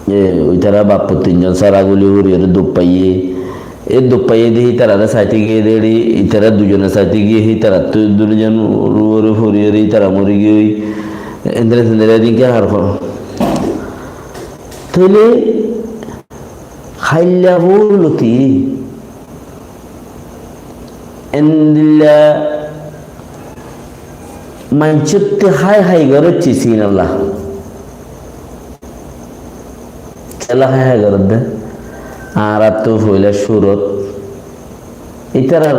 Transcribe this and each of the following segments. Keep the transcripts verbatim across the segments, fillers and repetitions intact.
E, ítara baffor tin zon sára guli foriyóre duk faiyé. E duk faiyé de ítarare saite giyé de, ítara dui zone saite giyé, ítarattú dui zon ore foriyóre ítara mori giyói. Endilla sendilla edinke har hó. Tóile háilla bóu loti endilla maincótte hái hái goródde, subhánallah. Kiyólla hái hái goródde? Añárattú foila cúrut ítarar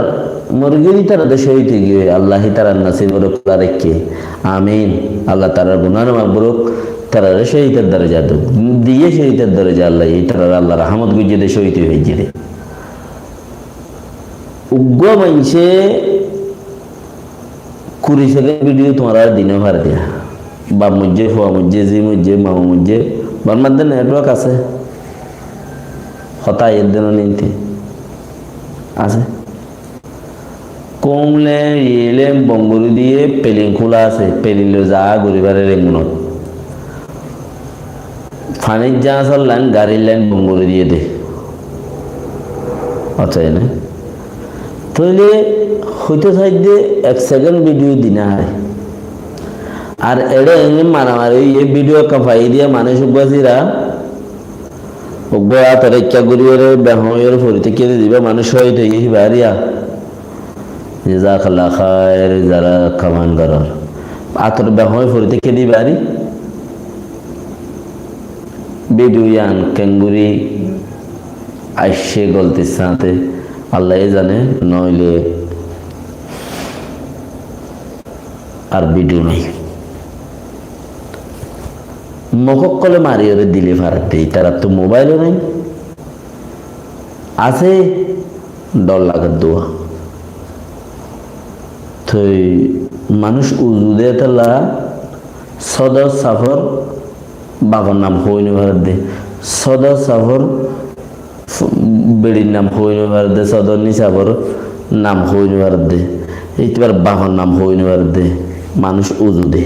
mori giyé, ítara de cóhid ói giyé, Allah ítarar nosibore kúla raikké. Amin. Allah tarar gunáh maf gorók, tarare cóhidor doroja douk. Diyé cóhidor doroja Allah, ítarare Allah rahmot goijjé de, cóhid ói faijjé de. Uggúa maincé kuri sekend bidiyo tuáñrare di no fare de. Baf moijjé, fua moijjé, zi moijjé, mama moijjé, Bormat de network asé. Hotá aiyér de no ninte. Asé. Koum lén, iyé lén bon gorí diyé, pelin kúla asé, pelin loi za gorí fare Rengunot. Fanir jaház or lain, garir lain bon gorí diyé de. Accá, ene. Tóile hoitó saidde ek sekend bidiyo di no fare. Ar eçé ene maramari, e bidiyo ekkán faiyé de manúic uggúa sira, uggúa átore ekká gorí ore, behoói ore fori táikke de ziba manúic cóhid óiye híba ariya. Jazakallah khair, zará kaman gorór. Átore behoói fori táikke de íba ari. Bidiyo yián keéngorí aiccé goltir sáñte Allah ye zane, noóile ar bidiyo nái. Mok ókkole mariyóre dile faredde, ítarattú mobailo nái. Asé, dhor lager dua. Toi manúic uzu de tolla sodor safor bafor nam hoi no faredde. Sodor safor f-, beçir nam hoi no faredde, sodor nisafor nam hoi no faredde. Ítara bafor nam hoi no faredde. Manúic uzu de.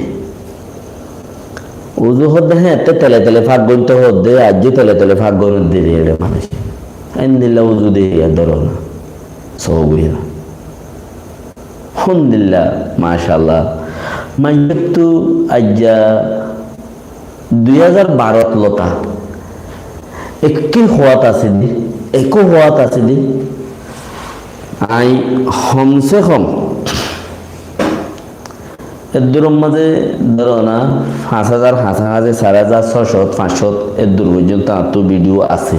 Uzu hoódde hé, te tele tele fak gointo hoódde, aijjó tele tele fak gointo de ere manúic. Endilla uzu de ya dóro na. Sóo goiya. Alhamdulillah, macállah. Maincóttu aijja dui házar barot lota. Ekki hoát asé de, ekko hoát asé de. Añí homse hom Eddur mazé dóro na, fañs házar, hañsahásí sair házar, só cót, fañs cót, eddur foijjonto añáttu bidiyo asé.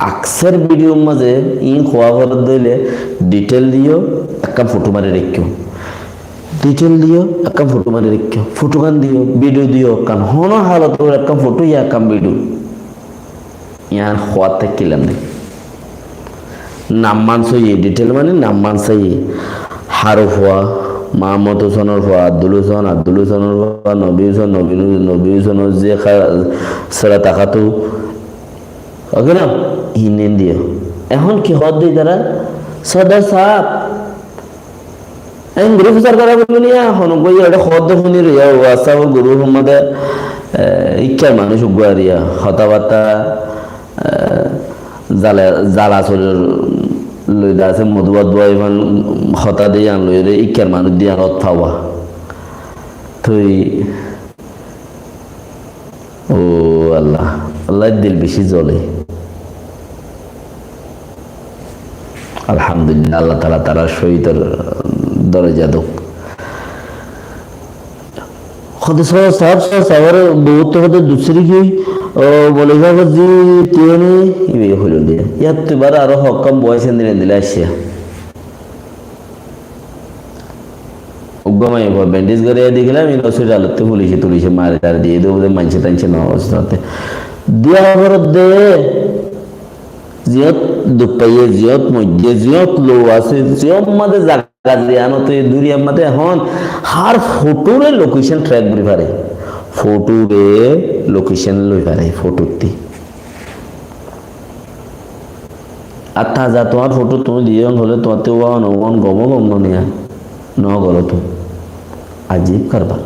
Akser bidiyor mazé iín hoóa foredde óile ditel diyó, ekkán fothó mari raikkó. Ditel diyó, ekkán fothó mari raikkó. Fothógan diyó, bidiyo diyó, ekkán honó halotor ekkán fothó ya ekkán bidiyo. Yián hoóatte kilande. Nam man sóiye, ditel mani nam man sóiye. Hárfua, Mahammod Husonor fua, Abdul Huson, Abdul Husonor fua, Nobi Huson, Nobi, Nobi Husonor ze ha-, sura takatu. Oke na? Hín hín diyo. Ehón ki hoódde ítara? Sodor sáb. Eén gurú fusar gorá foribó niya, honó goi eçé hoódde fúni roiya, WhatsApp or gurú or mazé, e, íkkar manúic uggúa ariya, hotábatta, e, zala, zala solir loi de asé, modúbat boi fan hotá de yián loi re, íkkar manúic de yián ot fawa. Tui Ó Allah, Allahr dil beci zole. Alhamdulillah, Allah taala tará cóhidor doroja douk. Hóde só-, sáb, só-, sábor bout hóde dusrí ki, ó, bole, "Sáb, zi, tiyeni," ibe hoilo de. Yar tui bar aró hokkán bois endilla endilla aiccé. Uggwá maiyafua bendis gorí dekílam, in hospitalottú fulice tulice mari tari diyé, dóre maincé taince no hospitalottú. Diya foredde, ziyót duk faiyé, ziyót moijjé, ziyót lou asé, ziyót mazé zaga ziyanot, e duniyar mazé ehón hár fothóre location track gorí fare. Fothóre location loi fare, fothótti. Ar taza tuáñr fothó tuñí diyó hoilé tuáñttú uán uán gom gom no niya. No goró tuñí. Ajib karbar.